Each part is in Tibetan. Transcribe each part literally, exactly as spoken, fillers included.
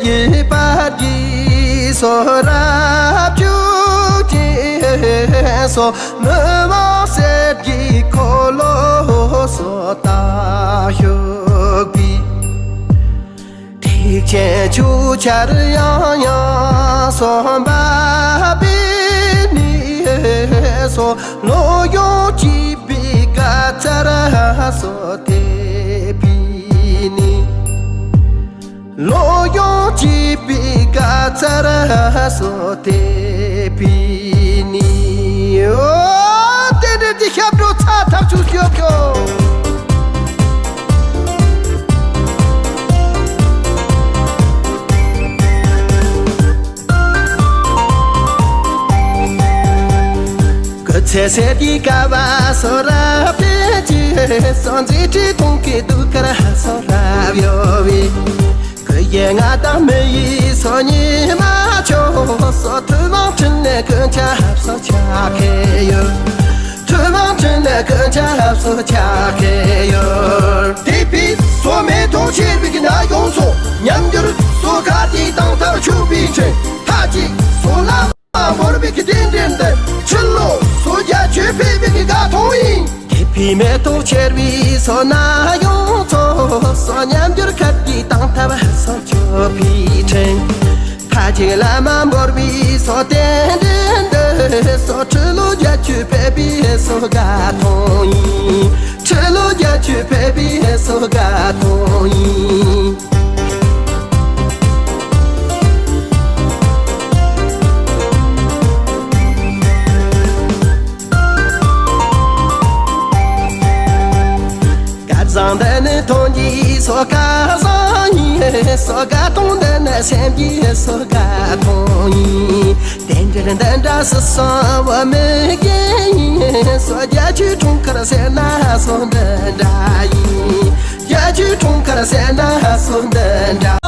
ཡིད་པར་གྱིས་སོ་རབ་བྱུང་ཅེས་སོ། མི་དབང་གསེར་གྱི་འཁོར་ལོ་སོ་དང་བཞུགས་པའི། ཐེག་ཆེན་ཆོས་ཆར་ཡང་ཡང་གསུངས་པ་པའི་ནི་སོ། བློ་ཡང་གཅིག་པའི་དགའ་ཚལ་སོ་དེ་པའི་ནི། བློ་ཡང་གཅིག་པའི་དགའ་ཚལ་སོ་དེ་པའི་ནི། ཨོ། རྟེན་འབྲེལ་གྱི་ཞབས་བྲོ་ཚ་ཐག་ཆོད་ཤོག་ཤོག། སྐུ་ཚེ་ཟད་ཀྱི་དཀའ་བ་སོ་རབ་ཕན་གྱི་སོ། མཛད་འཕྲིན་གཏོང་གི་གདུགས་དཀར་སོ་རབ་གཡོ་བའི། སྐུ་ཡི་མངའ་བདག་མི་ཡི་སོ་ཉི་མ་མཆོག་སོ། ཐུབ་དབང་འཕྲིན་ལས་ཀུན་ཁྱབ་སོ་ཕྱག་འཚལ་ཡོད། ཐུབ་དབང་འཕྲིན་ལས་ཀུན་ཁྱབ་སོ་ཕྱག་འཚལ་ཡོད། དད་པའི་སོ་མེ་ཏོག་ཆེར་བའི་ན་ཡོངས་སོ། ཉམས་འགྱུར་སོ་ག་དེ་དང་ཐར་ཆུ་བའི་ཕྲེང་མཐའ་གཅིག་སོ་ལ། བོར་བའི་གི་རྟེན་འབྲེལ་འདི། ཕྱི་ལོ་སོ་བརྒྱད་ཅུ་ཕེབས་པའི་གི་དགའ་སྟོན་ཡིན། དད་པའི་མེ་ཏོག་ཆེར་བའི་སོ་ན་ཡོངས་སོ། སོ་ཉམས་འགྱུར་ཁ་གི་དང་ཐབས་སོ་ཆོད་པའི་ཕྲེང་། མཐའ་གཅིག་ལ་མ་བོར་བའི་སོ་རྟེན་འབྲེལ་འདི། སོ་ཕྱི་ལོ་བརྒྱད་ཅུ་ཕེབས་པའི་སོ་དགའ་སྟོན་ཡིན། ཕྱི་ལོ་བརྒྱད་ཅུ་ཕེབས་པའི་སོ་དགའ་སྟོན་ཡིན། སྐལ་བཟང་འདི་ནི་དོན་གྱི་སོ་སྐལ་བཟང་ཡིན། སོ་དགའ་སྟོན་འདི་ནི་སེམས་ཀྱི་སོ་དགའ་སྟོན་ཡིན། རྟེན་འབྲེལ་འདི་འདྲ་སུ་སོང་བ་མི་རྒན་ཡིན། སོ་བརྒྱད་ཅུའི་འཁྲུངས་སྐར་ཟེར་ན་སོ་འདི་འདྲ་ཡིན། བརྒྱད་ཅུའི་འཁྲུངས་སྐར་ཟེར་ན་སོ་འདི་འདྲ།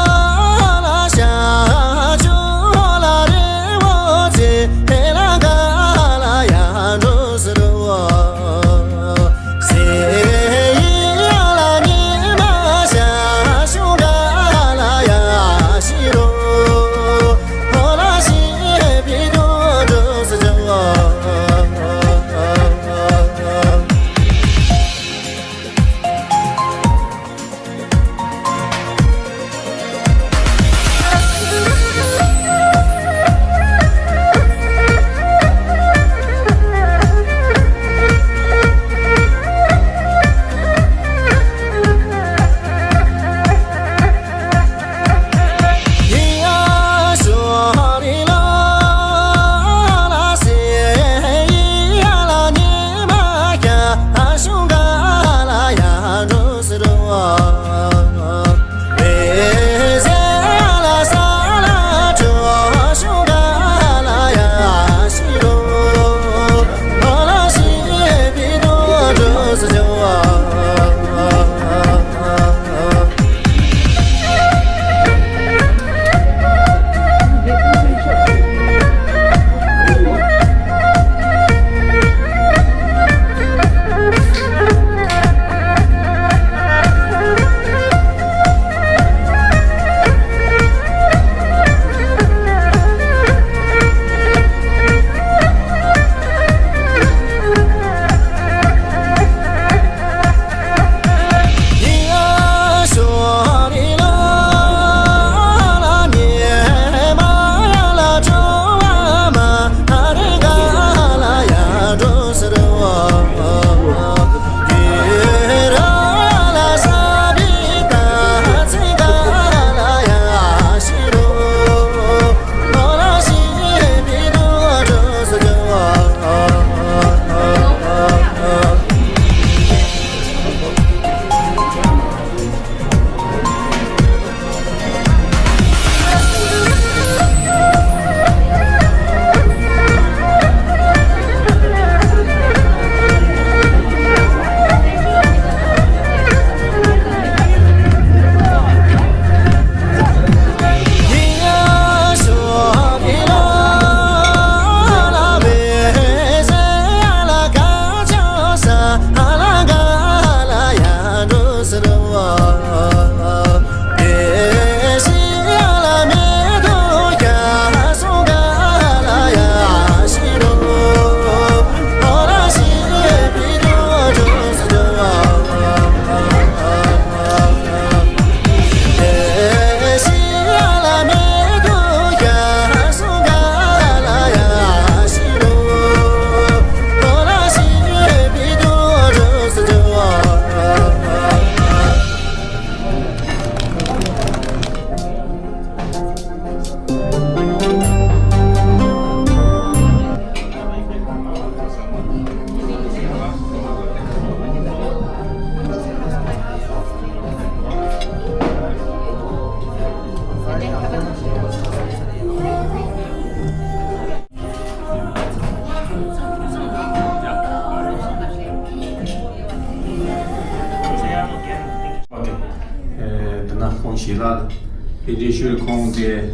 དེ་རྗེས་ཤུལ་ཁོང་དེ་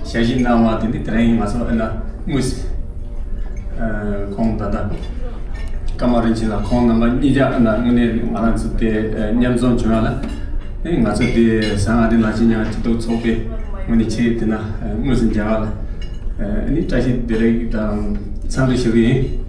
ཞལ་བཞེས་གནང་བ་དེ་ནི་དེ་རིང་ང་ཚོ་ཨ་ན་དངོས་སུ་ཁོང་ད་ལྟ་ཀརྨ་རིན་ཆེན་ལགས་ཁོང་རྣམ་པ་གཉིས་ཀ་ཨ་ན་དངོས་གནས་ང་རང་ཚོ་དེ་མཉམ་འཛོམས་བྱུང་བ་ལ་ཨ་ནི་ང་ཚོ་དེ་ཟ་ང་དེ་ནང་ཆེན་ཉང་སྤྱི་ཚོགས་ཚོགས་པའི་ངོས་ནས་ཆེད་དེ་ན་དངོས་སུ་མཇལ་བ་ལ་ཨ་ནི་བཀྲ་ཤིས་བདེ་ལེགས་དང་འཚམས་འདྲི་ཞུ་གི་ཡིན།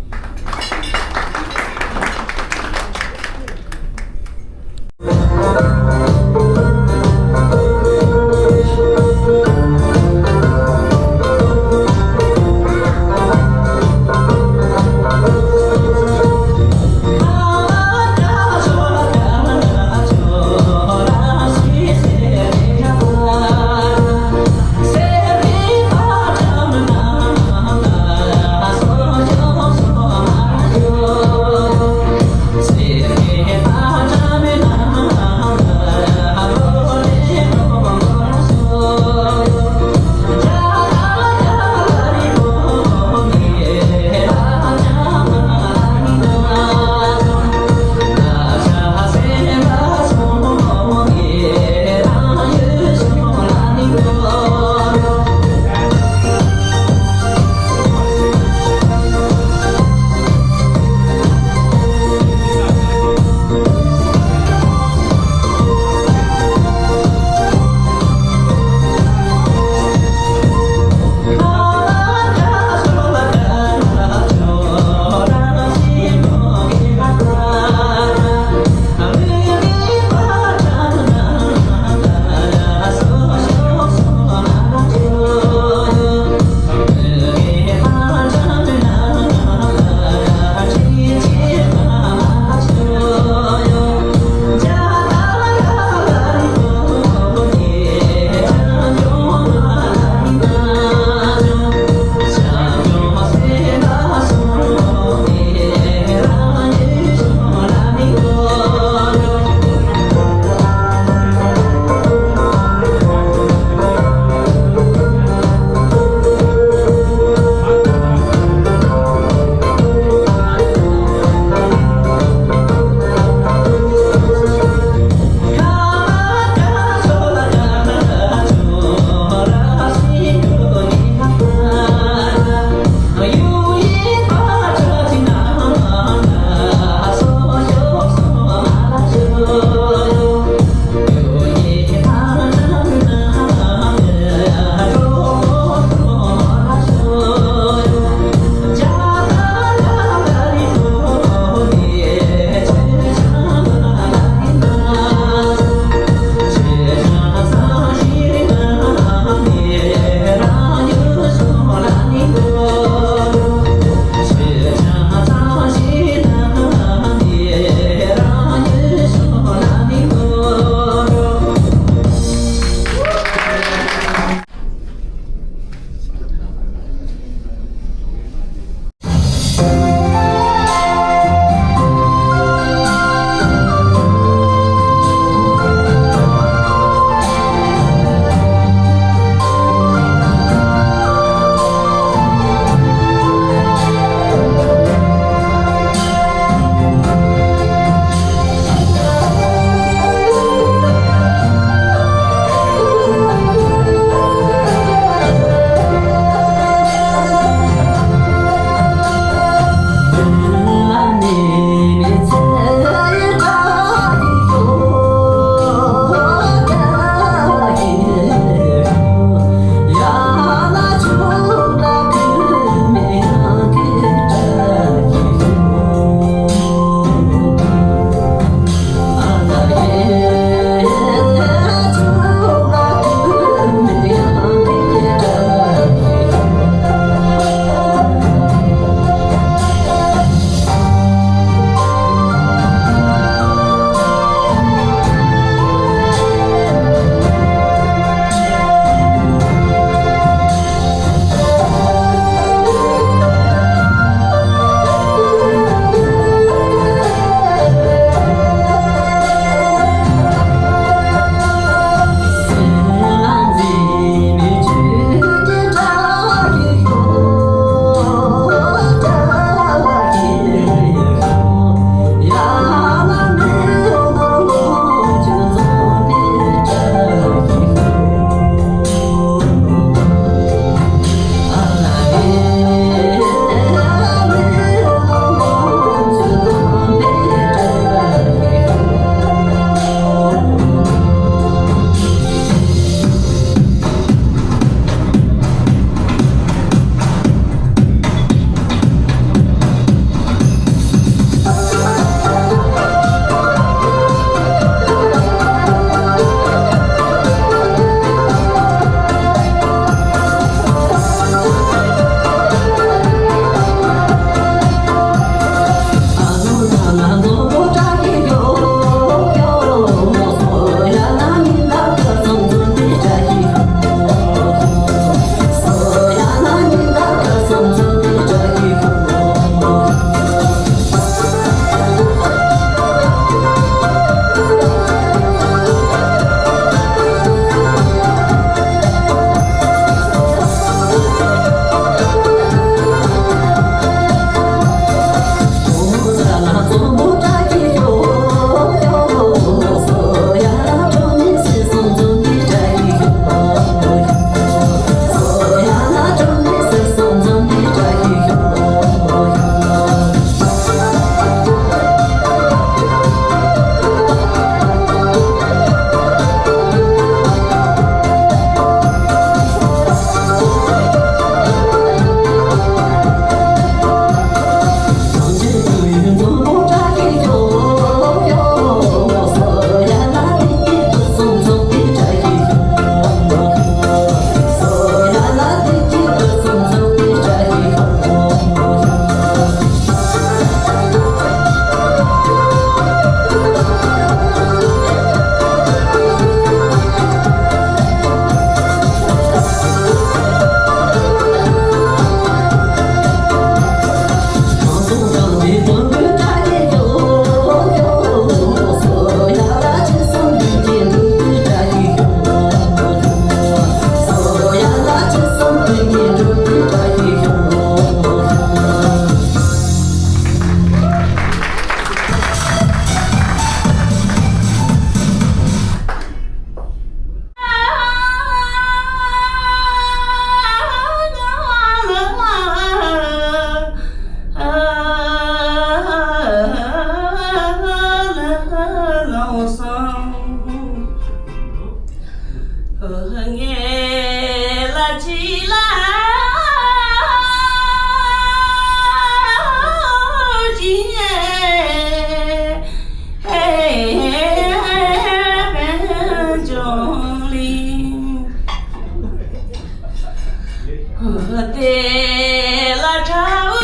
དེ་ལ་ཁྲ་བོ་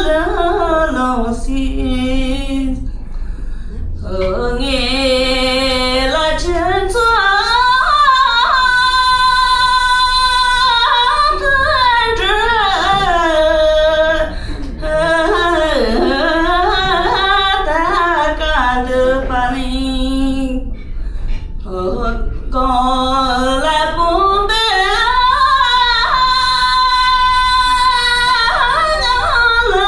ལ་ལོང་སྲིད། ངེད་ལ་ཁྱེད་ཚོ་མཐུན་སྒྲིལ། ད་ག་འདི་པ་ལིང་གང་ལ་དཔུང་པའི་ནང་ལ།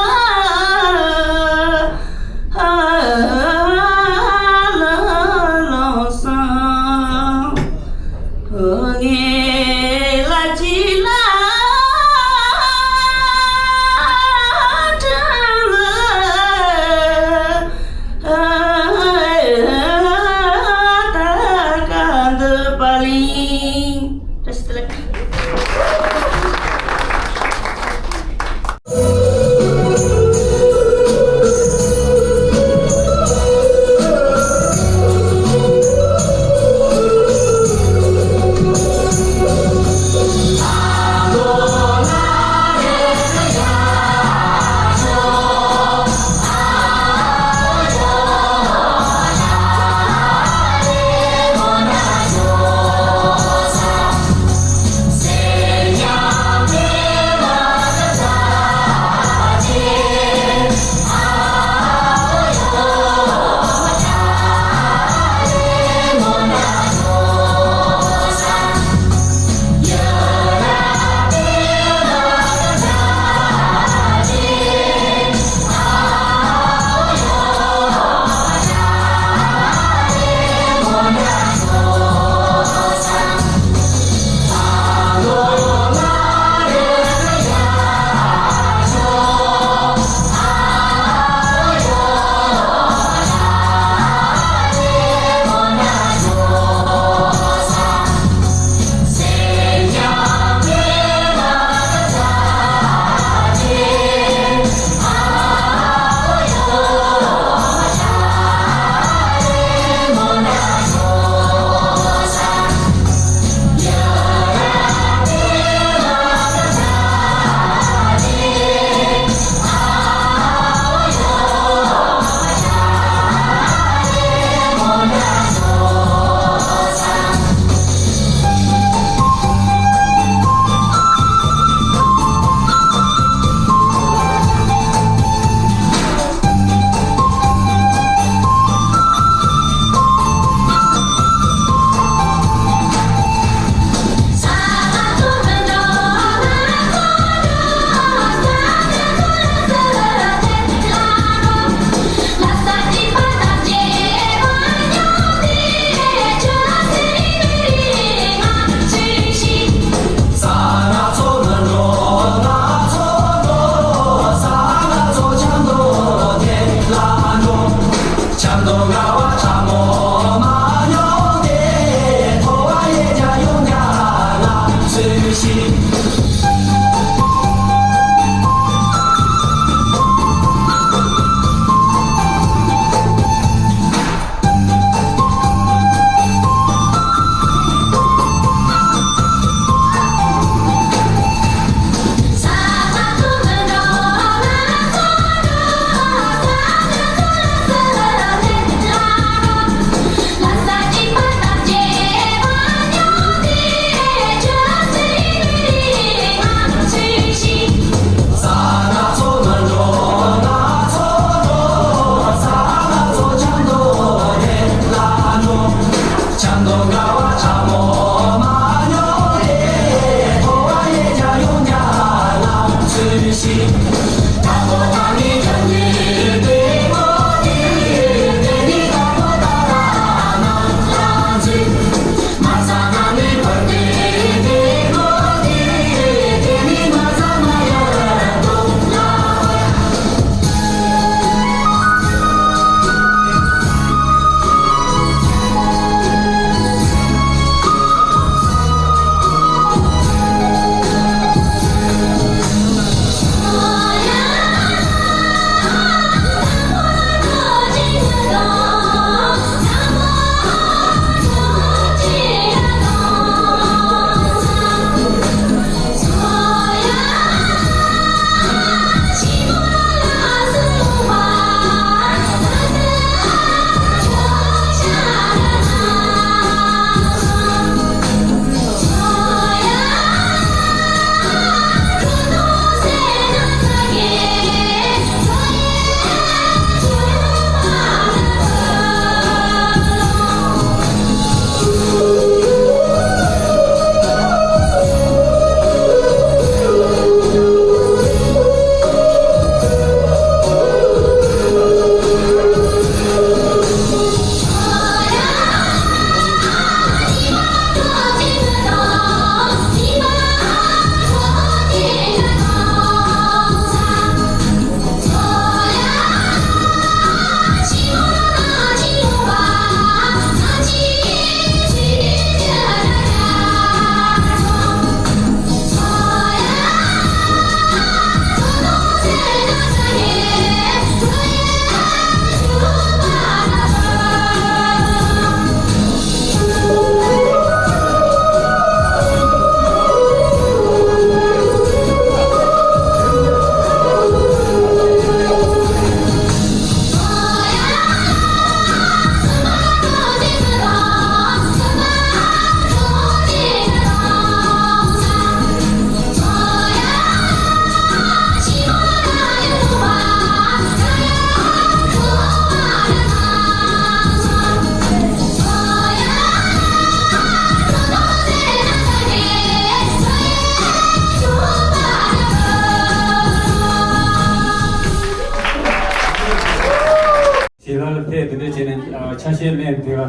ཞིག་ལ་ཕེབས་དེ་འདྲ་བྱས་ནས་ཨ་ཆ་ཤས་ལེན་དེ་ལ་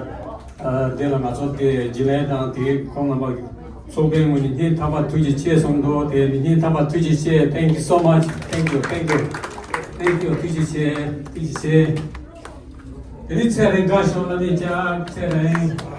ཨ་དེ་ལ་ང་ཚོ་དེ་རྗེས་ལན་དང་དེ་ཁོང་རྣམ་པ་ཚོགས་པའི་ངོས་ནས་སྙིང་ཐག་པ་ཐུགས་རྗེ་ཆེ་གསུངས་འདུག་དེ་ནི་སྙིང་ཐག་པ་ཐུགས་རྗེ་ཆེ། Thank you so much. Thank you, thank you, thank you. ཐུགས་རྗེ་ཆེ། ཐུགས་རྗེ་ཆེ། དེ་ནི་ཚེ་རིང་དགའ་ཤོག་ལ་ནི་ཅག་ཚེ་རིང་།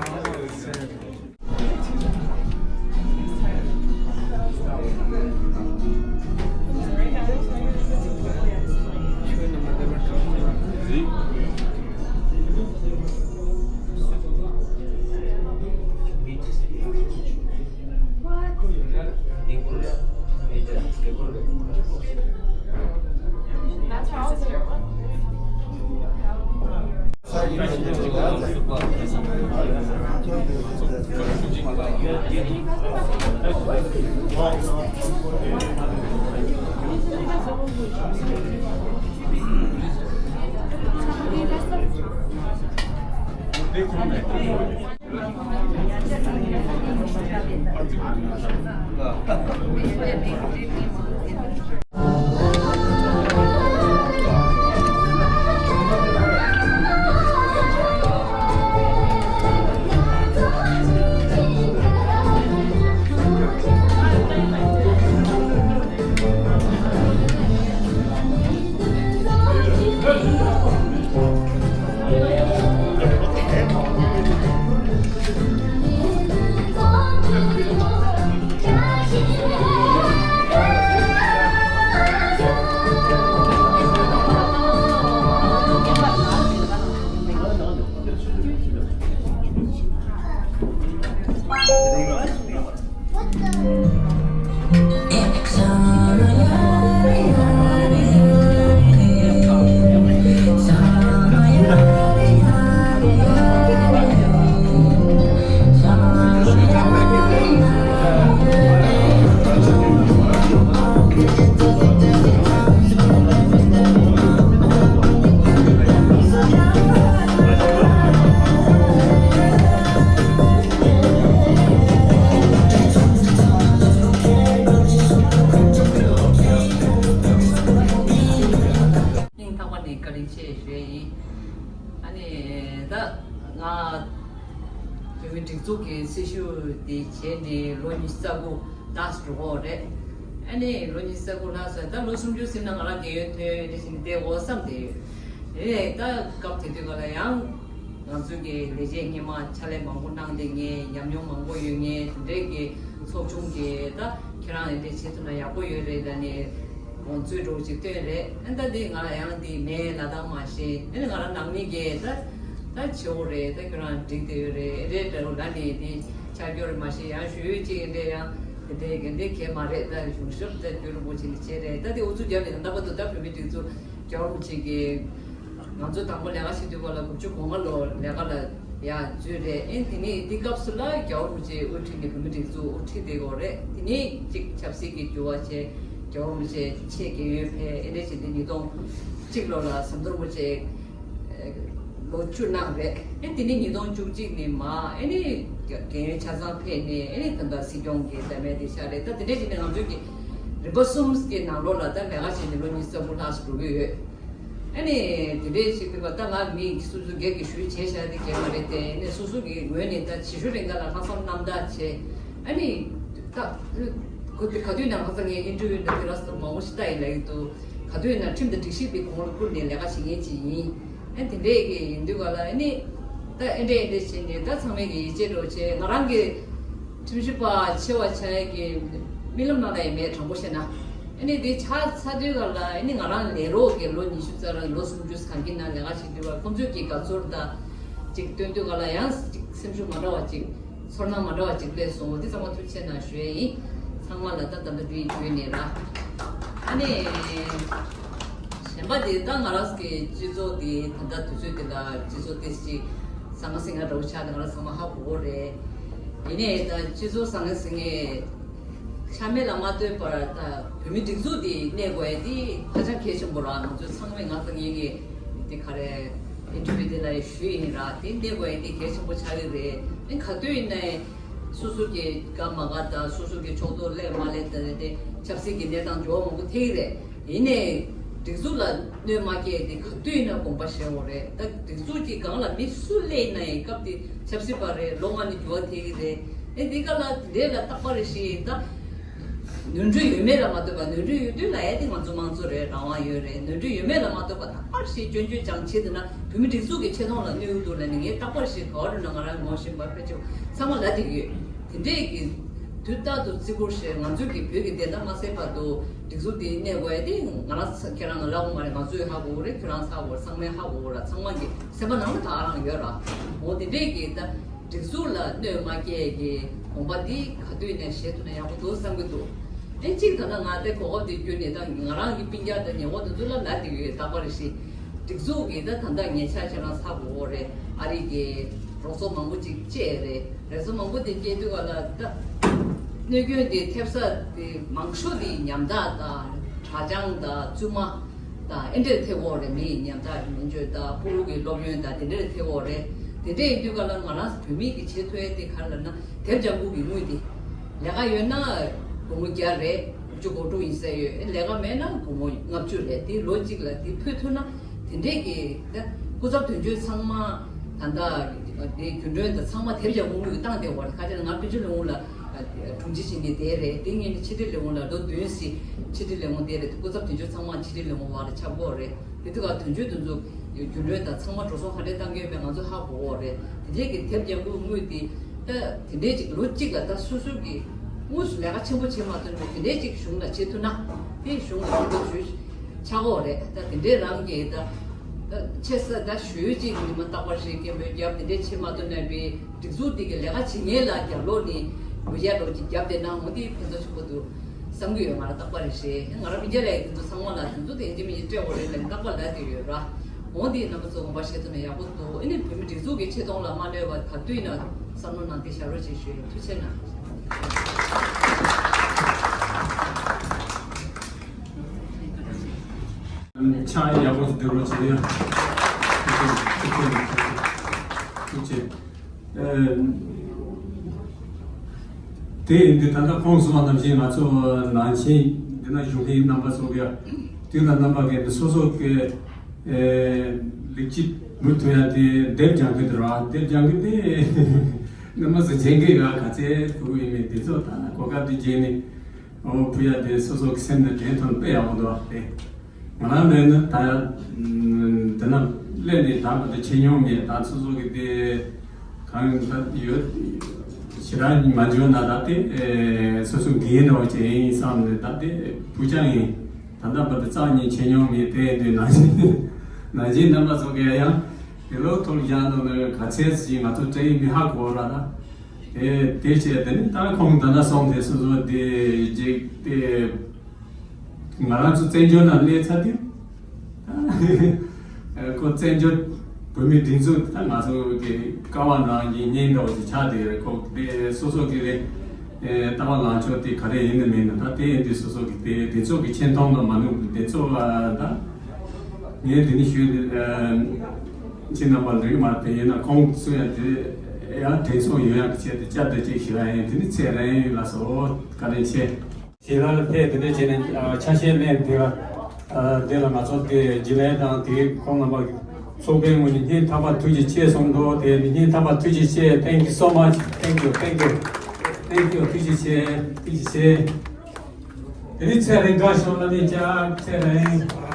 སྙིང་ཐག་པ་ནས་བཀའ་དྲིན་ཆེ་ཞུ་ཡས་ཡིན། ཨ་ནི་ད་ང་བོད་མི་སྒྲིག་འཛུགས་ཀྱི་སྲི་ཞུ་དེ་བྱས་ནས་ལོ་ཉི་ཤུ་རྩ་དགུ་ལྷག་འགྲོ་གི་རེད། ཨ་ནི་ལོ་ཉི་ཤུ་རྩ་དགུ་ལྷག་ཟེར་ད་ལོ་སུམ་ཅུ་ཟིན་ན་ང་རང་རྒས་ཡོལ་ཐོན་ཡོད་རེད་ཟེར་ནས་བསྡད་འོ་བསམ་བསྡད་ཡོད་རེད། ད་སྐབས་དེ་དུས་ག་ལ་ཡང་། ང་ཚོའི་གི་ལས་བྱེད་སྔོན་མ་ཕྱག་ལས་མང་པོ་གནང་བསྡད་མཁན་ཉམས་མྱོང་མང་པོ་ཡོད་མཁན་དེ་འདྲའི་གི་ཚོགས་ཆུང་གི་ད་ཁྱེད་རང་ཡི་འདྲ་བྱེད་ཐུབ་ན་ཡག་པོ་ཡོད་རེད་ལབ་ནས་དགོངས་ཚུལ་འདྲ་བོ་ཅིག་བཏོན་རེད། ཨ་ད་འདི་ང་ལ་ཡང་འདི་མེད་ལབ་སྟངས་མ་ཤེས། ཨ་ནི་ང་རང་ནང་མི་གིས་ད་ད་བྱེད་འོ་རེད། ད་ཁྱོད་རང་འགྲིག་བསྡད་ཡོད་རེད། ཨེ་རེད་འདྲ་བོ་ལབ་ནས་འདི་ཆ་འགྱུར་མ་ཤེས། ཡང་ཞུ་ཡོད་ཅིག་ཨེ་འདྲ་ཡང་དེ་འདྲའི་གི་འདི་གས་མ་རེད། ད་གཞུང་ཞབས་ད་རྒྱུ་རིན་པོ་ཆེ་ནས་བྱས་རེད། ད་འདི་ཨུ་ཚུགས་རྒྱབ་ནས་ད་ལྟ་བར་དུ་ད་བོད་མི་སྒྲིག་འཛུགས་རྒྱལ་བ་རིན་པོ་ཆེ་གི་ང་ཚོ་དང་པོ་ལས་ཀ་བྱེད་དུས་སྐབས་ལ་དགུ་བཅུ་གོ་ལྔ་ལོར་ལས་ཀ་ལ་ཡར་འཛུལ་རེད། ཨེ་དེ་ནས་དེ་སྐབས་སུ་ལ་རྒྱལ་བ་རིན་པོ་ཆེ་དབུ་ཁྲིད་ནས་བོད་མི་སྒྲིག་འཛུགས་དབུ་ཁྲིད་བསྡད་ཡོད་རེད། དེ་ནས་གཅིག་ཆབ་སྲིད་ཀྱི་འགྱུར་བ་བྱས། རྒྱལ་བ་རིན་པོ་ཆེ་ཆེད་རྒས་ཡོལ་ཕེབས། ཨེ་འདྲ་བྱས་ཏེ་ཉིས་སྟོང་གཅིག་ལོ་ལ་ཟམ་གདོང་རིན་པོ་ཆེ་ལོ་བཅུ་གནང་རེད། ཨེ་དེ་ནས་ཉིས་སྟོང་བཅུ་གཅིག་ནས་མར་ཨེ་ནས་རྒས་ཡོལ་ཆ་ཚང་ཕེབས་ནས་ཨེ་ནས་ད་ལྟ་སྲིད་སྐྱོང་གི་བདག་མེད་དེ་ཤར་རེད། ད་དེ་འདྲ་བྱས་ནས་ང་ཚོའི་གི་རིམ་པ་གསུམ་གྱི་ནང་ལོགས་ལ་ད་ལས་ཀ་བྱས་ནས་ལོ་ཉི་ཤུ་རྩ་དགུ་ལྷག་ཙམ་འགྲོ་གི་ཡོད། ཨ་ནི་དེ་འདྲའི་ཞིག་ཡོད་པ་ད་ང་མི་སོ་སོ་སྒེར་གྱི་ཞུ་བྱས་བཞག་དེ་གས་མ་རེད་དེ། ཨ་ནི་སོ་སོ་གི་ངོས་ནས་ད་བྱེད་ཤུགས་རིང་ག་ལ་ལྷག་བསམ་རྣམ་དག་བྱས། ཨ་ནི་ད་ཁོ་དེ་ག་དུས་ན་ཁ་སང་ངས་ཨིན་ཊར་བིའུ་འདྲ་དེ་ར་སོ་མང་པོ་ཞིག་ལྟ་ཡིན་ལབ་ཡོད་དུ། ག་དུས་ན་ཁྲིམས་དང་སྒྲིག་གཞི་དེ་གོང་ལ་བཀུར་ནས་ལས་ཀ་བྱེད་མཁན་ཅིག་ཡིན། ཨ་དེ་འདྲའི་གི་ཡིན་དུས་ག་ལ་ཨ་ནི་ད་ཨེ་འདྲ་ཨེ་འདྲ་བྱས་ནས་ད་ཚང་མས་གི་ཡིད་ཆེས་འདྲ་བྱས། ང་རང་གི་ཁྲིམས་ཞིབ་པ་ཆེ་བ་ཆགས་ཡས་ཀྱི་རྨི་ལམ་ནང་ལ་ཡང་མེད། དྲང་པོ་བཤད་ན། ཨ་ནི་དེ་ཆགས་ཚར་དུས་ག་ལ་ཨ་ནི་ང་རང་ལས་རོགས་ཀྱི་ལོ་ཉི་ཤུ་རྩ་ལོ་སུམ་ཅུ་གང་གི་ནང་ལས་ཀ་བྱེད་དུས་ག་ཁོང་ཚོས་ཀྱི་དགའ་ཚོར་དང་ཅིག་སྟོན་དུས་ག་ལ་ཡང་ཅིག་སེམས་ཤུགས་མ་འདྲ་བ་ཅིག་ཚོར་སྣང་མ་འདྲ་བ་ཅིག་སླེབས་སོང་། དེ་ཚང་མ་ཐུགས་རྗེ་ཆེ་གནང་ཞུ་ཡས་ཡིན། ཚང་མ་ལ་ད་ད་ལྟ་དུས་ཡུན་ནས་ར། ཨ་ནི། གཞན་པ་དེ་ད་ང་རང་གི་སྤྱི་ཚོགས་དེ་ད་ལྟ་དུས་ཚོད་དེ་ལ་སྤྱི་ཚོགས་དེ་ཅིག་ཟང་ངེ་ཟིང་ངེ་འདྲ་བོ་ཆགས་ཏེ་ང་རང་ཚང་མ་ཧ་གོ་གི་རེད། ཡིན་ནའི་ད་སྤྱི་ཚོགས་ཟང་ངེ་ཟིང་ངེ་ཆ་མེད་ལ་མ་ལྟོས་པར་ད་བོད་མི་སྒྲིག་འཛུགས་དེ་གནས་དགོས་ཡ་དེ་ཧ་ཅང་གལ་ཆེན་པོ་ར། ང་ཚོ་ཚང་མས་ང་ཚོ་ངེད་ཀྱི་དེ་ག་རེ་ཨིན་ཊར་བིའུ་དེ་ལ་ཡང་ཞུས་ཡིན་ར། དེ་གནས་དགོས་ཡ་དེ་གལ་ཆེན་པོ་ཆགས་ཀྱི་རེད། ཨེ་ག་དུས་ཡིན་ནའི་སོ་སོ་གི་དགའ་མ་དགའ་དང་སོ་སོ་གི་ཕྱོགས་གཏོགས་སླེབས་མ་སླེབས་དང་དེ་ཆབ་སྲིད་ཀྱི་གནས་སྟངས་འགྱུར་བ་མང་པོ་ཐེབས་ཀྱི་རེད། ཡིན་ནའི་སྒྲིག་འཛུགས་ལ་ གནོད་མ་སྐྱེལ་ཏེ་ག་དུས་ཡིན་ན་དགོངས་པ་བཞེས་དགོས་རེད། ད་སྒྲིག་འཛུགས་ཀྱི་སྒང་ལ་མི་སུ་སླེབས་ན་ཡང་སྐབས་དེ་ཆབ་སྲིད་པ་རེད། ལོ་ལྔ་ནས་འགྱུར་བ་ཐེབས་ཀྱི་རེད། ཨེ་འདི་ག་ལ་དེ་འདྲས་ལ་རྟག་པར་ཞིག་ད་ནོར་འཁྲུལ་ཡོད་མེད་ལ་མ་ལྟོས་པ། ནོར་འཁྲུལ་ཡོད་དུས་ལ་ཨེ་དེ་ང་ཚོ་མང་གཙོ་རེད། རང་དབང་ཡོད་རེད། ནོར་འཁྲུལ་ཡོད་མེད་ལ་མ་ལྟོས་པ་རྟག་པར་ཞིག་སྐྱོན་བརྗོད་ཅང་བྱེད་དེ་ན་བོད་མི་སྒྲིག་འཛུགས་ཀྱི་ཆེ་མཐོང་ལ་གནོད་འདུག་ལ་ནི་ངས་རྟག་པར་ཞིག་ག་བ་རུ་ན་ང་རང་ངོ་ཤེས་པ་ཕལ་ཆེར་ཚང་མ་ལ་དེ་ཡོད། དེ་འདྲས་ཀྱི་དུས་རྟག་ཏུ་བརྩི་བཀུར་བྱེད། ང་ཚོས་ཀྱི་བོད་ཀྱི་བདེན་མཐའ་མ་གསལ་བར་དུ་སྒྲིག་འཛུགས་དེ་གནས་དགོས་ཡ་དེ་ང་རང་ཚ་ཁྱེད་རང་ལ་ལབ་དགོས་མ་རེད། ང་ཚོས་ཧ་གོ་གི་རེད། ཁྱོད་རང་ཚ་གོ་ར། ཚང་མས་ཧ་གོ་གི་ར། ཚང་མ་གི་སེམས་པ་ནང་ལ་ད་ཨ་རང་ཡོད་ར། འོ་དེ་འདྲས་ཀྱི་ད་སྒྲིག་འཛུགས་ལ་གནོད་མ་སྐྱེལ་གྱི་དགོངས་པ་འདི་ག་དུས་ནས་བཞེས་ཐུབ་ན་ཡག་པོ་འདུག་བསམ་གྱི་འདུག་དེ་གཅིག་ད་ལྟ་ང་དེ་གོ་སྐབས་དེ་བརྒྱུད་ནས་ད་ང་རང་གི་སྤུན་ཀྱག་དང་ཉེ་བོ་དེ་ཚོ་ལ་ལབ་བསྡད་ཡོད། རྟག་པར་ཞིག་སྒྲིག་འཛུགས་ཀྱི་ད་ད་ལྟ་ཉེ་ཆར་ཁྱེད་རང་ཚ་གོ་གི་རེད། ཨ་རི་གི་རོགས་ཚོགས་མང་པོ་ཅིག་བཅས་རེད། རོགས་ཚོགས་མང་པོ་དེ་བཅས་དུས་ག་ལ་ད་གནོད་སྐྱོན་དེ་ཐེབས་ས་དེ་མང་ཤོས་དེ་ཉམ་ཐག་དང་གྲྭ་རྐྱང་དང་བཙུན་མ་དང་ཨེ་འདྲས་ཐེབས་ཀྱི་ཡོད་རེད། མི་ཉམ་ཐག་སྨན་བཅོས་དང་ཕྲུ་གུ་གི་སློབ་ཡོན་དང་དེ་འདྲས་ཐེབས་ཀྱི་ཡོད་རེད། དེ་འདྲས་ཡིན་དུས་ག་ལ་ང་རང་བོད་མི་གི་བྱེད་ཐུབ་ཡ་དེ་ག་རེ་ལབ་ན་དེབ་ལྗང་གུ་གི་དངུལ་དེ་ལས་ཀ་ཡོད་ན་སྒོར་མོ་བརྒྱ་རེད། བཅུ་གོ་དྲུག་ཡིན་ཟེར་ཡོད། ལས་ཀ་མེད་ན་སྒོར་མོ་ལྔ་བཅུ་རེད། དེ་ལོ་གཅིག་ལ་དེ་ཕུལ་ཐུབ་ན་དེ་འདྲས་ཀྱི་ད་སྐུ་ཚབ་དོན་གཅོད་ཚང་མ་ད་ལྟ་དེ་རྒྱུན་གྲོན་དང་ཚང་མ་དེབ་ལྗང་གུ་དངུལ་བཏང་བསྡད་ཡོད་རེད། ཁ་ཆེ་ན་ང་དཔལ་འབྱོར་ལས་ཁུངས་ལ་དྲུང་ཆེ་བྱེད་མཁན་དེ་རེད། དེ་ངས་ནི་ཕྱི་དྲིལ་ལས་ཁུངས་ལ་ལོ་བདུན་ཙམ་ཕྱི་དྲིལ་ལས་ཁུངས་དེ་རེད། སྐུ་ཚབ་དོན་གཅོད་ཚང་མ་ཕྱི་དྲིལ་ལས་ཁུངས་བར་ལ་ཁྱབ་ཀྱི་ཡོད་རེད། དེ་དུས་ཀ་དོན་གཅོད་དེ་ཚོ་རྒྱུན་གྲོན་དང་ཚང་མ་འགྲོ་སོང་ཧ་ལས་བཏང་གི་ཡོད་པས་ང་ཚོ་ཧ་གོ་གི་ཡོད་རེད། དེ་འདྲས་ཀྱི་དེབ་ལྗང་གུ་དངུལ་དེ་ད་དེ་འདྲས་ཅིག་ལོ་གཅིག་ལ་ད་སོ་སོ་གི་དངོས་སུ་ལས་ཀ་ཆེན་པོ་བྱེད་མ་ཐུབ་ན་དེ་འདྲས་ཅིག་གཞུང་ལ་བྱེད་ཐུབ་ན་དེ་གཞུང་ལ་ཐུགས་རྗེ་ཆེ་ཆགས་ཀྱི་ཡོད་རེད། ད་དེ་འདྲས་རང་གི་ད་ད་ཆེ་ས་ད་ཞུས་ཅིག་ཉི་མ་རྟག་པར་ཞིག་སྐད་འབོད་རྒྱབ་དེ་འདྲས་བྱེད་མ་ཐུབ་ན་པའི་སྒྲིག་འཛུགས་འདི་གི་ལས་ཀ་བྱེད་མཁན་ལ་རྒྱབ་ལོག་ནས་མི་རྒྱ་ལོག་ཅིག་རྒྱབ་བསྡད་ན་འོ་དེ་ཕན་ཐོགས་ཆེན་པོ་འདུག་བསམ་གྱི་ཡོད། ང་རང་རྟག་པར་རེ་ཞེས་ང་རང་མི་རྒྱ་ལས་དེ་ཚོ་ཚང་མ་ལ་དེ་ཚོ་དེ་ཡིན་གཅིག་མིན་གཅིག་སྤྲད་དགོས་རེད་ལབ་རྟག་པར་ལབ་བསྡད་ཡོད་ར། འོ་དེ་རྣམ་པ་ཚོ་དགོངས་པ་བཞེས་ཐུབ་ན་ཡག་པོ་འདུག་ཨ་ནི་བོད་མི་སྒྲིག་འཛུགས་ཀྱི་ཆེ་མཐོང་ལ་མ་གནོད་པ་ག་དུས་ཡིན་ན་བསམ་བློ་ནང་དེ་བཞག་རོགས་བྱེད་ཞུ་ཡིན། ཐུགས་རྗེ་ཆེ་གནང་། ཕྱག་ཡག་པོ་ཞིག་འདེབས་རོགས་བྱེད་ཡ། ཐུགས་རྗེ་ཆེ། ཐུགས་རྗེ་ཆེ། ཨ། དེ་ཡིན་དུས་ད་ལྟ་ཁོང་གསུངས་པ་ནང་བཞིན་ང་ཚོ་ནང་ཆེན་འདི་ན་བཞུགས་མཁན་རྣམ་པ་ཚོ་གི་དུས་ལ་རྣམ་པ་གི་སོ་སོ་གི་ཨེ་ལེགས་སྐྱེས་འབུལ་ཐུབ་ཡ་དེ་དེབ་ལྗང་གུ་དེ་རེད་བ། དེབ་ལྗང་གུ་དེ་རྣམ་པ་ཚོ་མཇལ་གི་ཡོད། ག་ཚད་ཕྲུ་གུ་ཡིན་མིན་དེ་ཚོ་ད་གོ་སྐབས་དེ་བརྒྱབ་ནས་འོ་ཕུལ་ཡ་དེ་སོ་སོ་གི་སེམས་ནང་དྲན་ཐོག་དཔེ་ཡག་པོ་འདུག་བ། དེ་ང་རང་ལས་ན་ད་དེ་ན་སླེབས་ནས་ད་བར་དུ་བྱེད་མྱོང་མེད། ད་སོ་སོ་གི་དེ་གང་ད་ཡོད་ཞེ་དྲག་མ་འཇོན་ན་ད་དེ་སོ་སོ་འགན་འདྲ་བ་ཅིག་ཡིན་བསམ་ནས་ད་དེ་ཕུལ་རྐྱང་ཡིན། ད་ལྟ་བར་དུ་རྩ་ནས་བྱེད་མྱོང་མེད། དེ་དུས་ནང་བཞིན་ནང་བཞིན་རྣམ་པ་ཚོ་གས་ཡང་དེ་ལོ་ཐོག་ཡང་ནང་ནས་ག་ཚད་ཅིག་ང་ཚོ་སྤྲད་ཡིན་མིན་ཧ་གོ་ར། ད་དེ་དེ་བྱས་དེ་ནི་ད་ཁོང་ད་ལྟ་སོང་དེ་སོ་སོ་དེ་རྗེས་དེ་ང་རང་ཚོ་བཙན་བྱོལ་ནང་སླེབས་ཚར་དུས་ཁོ་བཙན་བྱོལ་བོད་མིའི་སྒྲིག་འཛུགས་ད་ང་ཚོ་གི་ཀ་བ་ནང་གི་གཉེན་འདྲ་བོ་ཞིག་ཆགས་བསྡད་ཡོད་རེད། ཁོ་དེ་སོ་སོ་གི་རེད། ཨེ་ལྟ་བ་ལངས་ཕྱོགས་དེ་ག་རེ་ཡིན་ནི་མིན་ནི་ད་དེ་ཡིན་དུས་སོ་སོ་གི་དེ་དེ་ཚོ་གི་ཆེ་མཐོང་ལ་མ་ནུས་པའི་དེ་ཚོ་ལ་ད་ངས་དེ་ནི་ཞུས་ཏེ་ཨེ་ཁྱེད་རྣམ་པ་འགྲིག་མ་དེ་ཡིན་ན་ཁོང་ཚོ་ཡང་དེ་ཡང་དྲན་གསོ་ཡོང་ཡག་གི་ཆེད་དུ་བསྐྱར་དུ་ཅིག་ཞུ་ཡ་ཡིན། དེ་ནི་ཚེ་རིང་ལགས་སོ། བཀའ་དྲིན་ཆེ། ཞེ་དྲག་ལ་ཕེབས་དེ་འདྲ་བྱས་ནས་ཨ་ཆ་ཤས་ལེན་དེ་ལ་ཨ་དེ་ལ་ང་ཚོ་དེ་རྗེས་ལན་དང་དེ་ཁོང་རྣམ་པ་ཚོགས་པའི་ངོས་ནས་སྙིང་ཐག་པ་ཐུགས་རྗེ་ཆེ་གསུངས་འདུག་དེ་ནི་སྙིང་ཐག་པ་ཐུགས་རྗེ་ཆེ། Thank you so much. Thank you, thank you, thank you. ཐུགས་རྗེ་ཆེ། ཐུགས་རྗེ་ཆེ། དེ་ནི་ཚེ་རིང་དགའ་ཤོག་ལ་ནི་ཅག་ཚེ་རིང་།